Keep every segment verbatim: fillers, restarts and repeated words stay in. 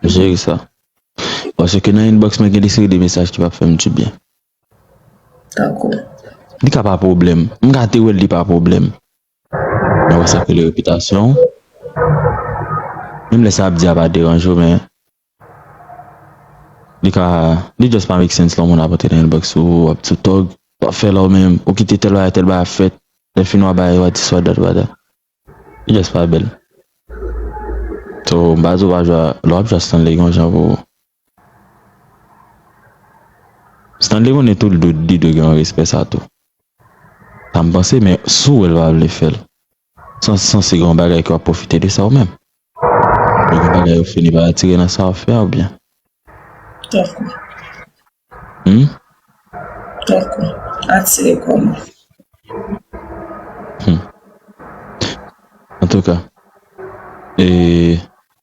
Jere sa. Paske nan inbox mwen gen de seri de mesaj ki p ap fè m dibyen. Tankou. Li ka pa pwoblèm. M ka te wè l li pa pwoblèm. Men wè sa k rele repitasyon w. Menm lè sa ap di a pa deranje w, men li ka, li just pa make sense lè yon moun ap antre nan inbox ou, ap di w tòg, w ap fè la w menm, ou kite tèl bagay, tèl bagay ap fèt, lè fini w ap bay, w ap di sa, dat, w ap dat. Li just pa bèl. So, m pa di w pa jwe, lè w ap jwe a Stanley gon jan pou Stanley konnen tou li dwe, li dwe gen yon respè sa tou. Sa m panse, men si w wè l pa vle fè l. San, sanse gen yon bagay ke w ap pwofite de sa ou menm. Gen yon bagay ou fini pa atire nan sa w ap fè a oubyen? Dakò. Hmm? Dakò. Atire kòman? Hmm. Antouka, e,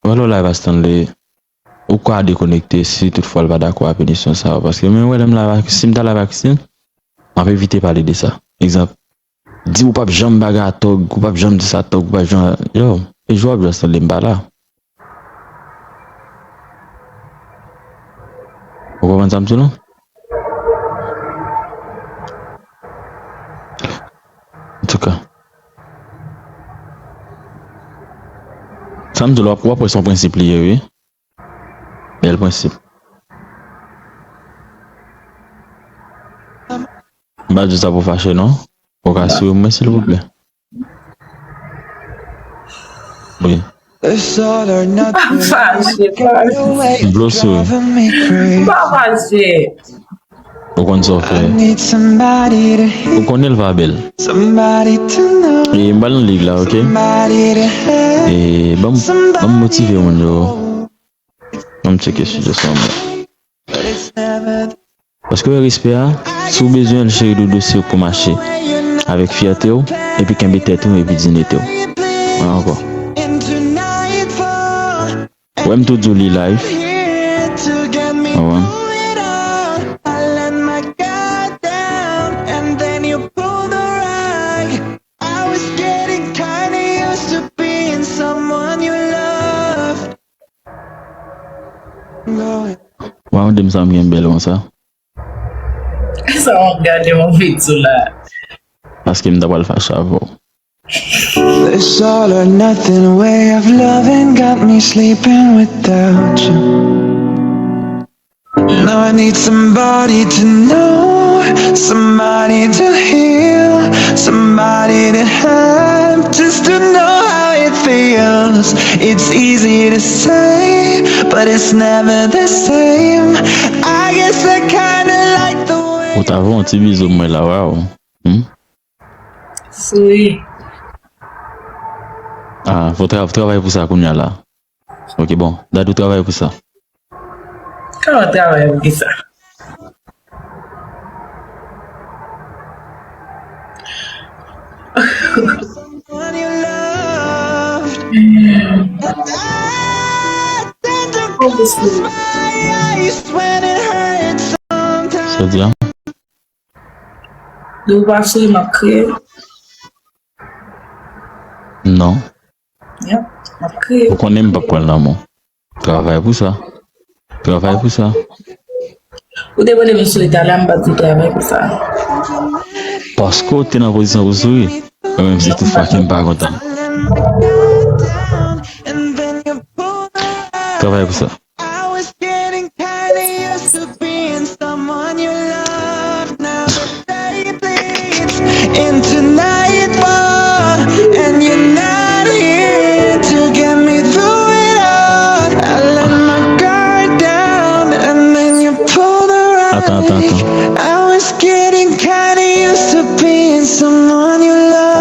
wè lè w live a Stanley, ou ka dekonekte si toutfwa l pa dakò a pinisyon sa yo. Paske mwen wè lè m live ak, si m ta live ak Christine, m ap evite pale de sa. Egzanp, di ou p ap janm bagay a tòg, ou p ap janm di sa tòg, ou p ap janm, yo, e jwe w ap jwe a Stanley m pa la. Ou konprann sa m di w lan? Antouka. Sa m di w la, w ap wè se yon prensip li ye, wi. Bèl prensip. M pa di w sa pou fache, non. Ou ka swiv mwen, silvouplè? Wi. M pa fache, pa. M vle w swiv. M pa fache. Ou konn sa w fè. Ou konnen l pa bèl. E m pral nan lig la, oke? E ban m, ban m motive moun yo. Ban m tcheke sijè sa anba. Paske w wè respè a, si w bezwen l, cheri doudou, se pou mache avèk fyète w, epi kenbe tèt ou, epi diyite w. Mwen ankò. Wè m tou di w li live. Ou konprann? Wè, ou di m sa m gen bèl konsa. Sa w ap gade yon videyo la. Paske m ta pral fache avè w. This all or nothing way of loving got me sleeping without you. Now I need somebody to know, somebody to heal, somebody to have, just to know how it feels. It's easy to say, but it's never the same. I guess I kinda like the way. Ou ta voye yon ti bizou mwen la, waw. Hmm? Souri. Ah, fò tra-, travay pou sa kounye a la. Ok, bon, Dadou travay pou sa. Kòman travay pou ki sa? Sa di a? Depi w pa souri, m ap kriye. Non. Yep, m ap kriye. Ou konnen m p ap pran lanmou. Travay pou sa. Travay pou sa. Ou te mande m souri talè a, m pa t di travay pou sa. Paske w te nan pozisyon pou souri. Mwen menm si tout fwa ke m pa kontan. Travay pou sa. I was getting kinda used to being someone you love. Now the day bleeds into nightfall, and you're not here to get me through it all. I let my guard down, and then you pulled the rug. Attends, attends, attends. I was getting kinda used to being someone you loved.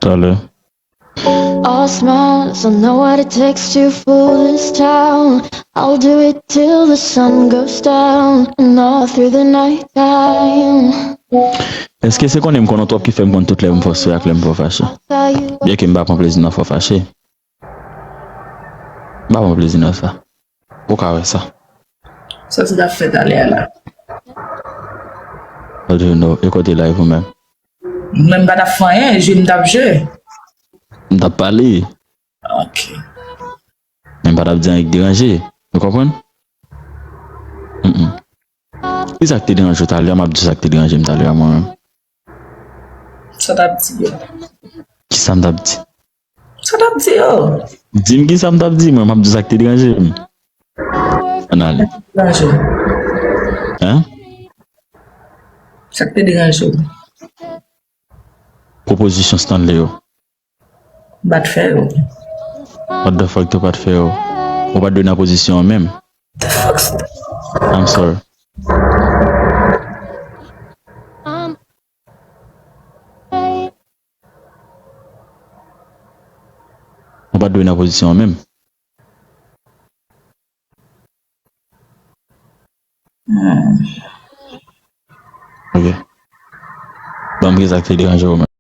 Talè. All smiles, I know what it takes to fool this town. I'll do it till the sun goes down and all through the night time. Èske se konnen m konnen w twòp ki fè m konn tout lè m fò souri ak lè m fò fache? Byenke m pa pran plezi nan fò fache. M pa pran plezi nan sa. Ou ka wè sa. Sa se t ap fè talè a la. What do you know? E kote live ou menm? Mwen m pa t ap fè anyen, jwe m t ap jwe. m t ap pale. Ok. Men m pa t ap di anyen ki deranje. Ou konprann? Mm-mm. Ki sa k te deranje w talè a? M ap di sa k te deranje m talè a mwen menm. Sa w t ap di yo? Ki sa m t ap di? Sa w t ap di yo? Di m ki sa m t ap di mwen, m ap di sa k te deranje m. Ann ale. Deranje w. Hein? Sa k te deranje w? Pwopozisyon Stanley yo. M pa t fè yo. What the fuck, ou pa t fè yo? Ou pa t dwe nan pozisyon an menm. The fuck? I'm sorry. Ou pa t dwe nan pozisyon an menm. Ok. Ban m ki sa k te deranje w menm.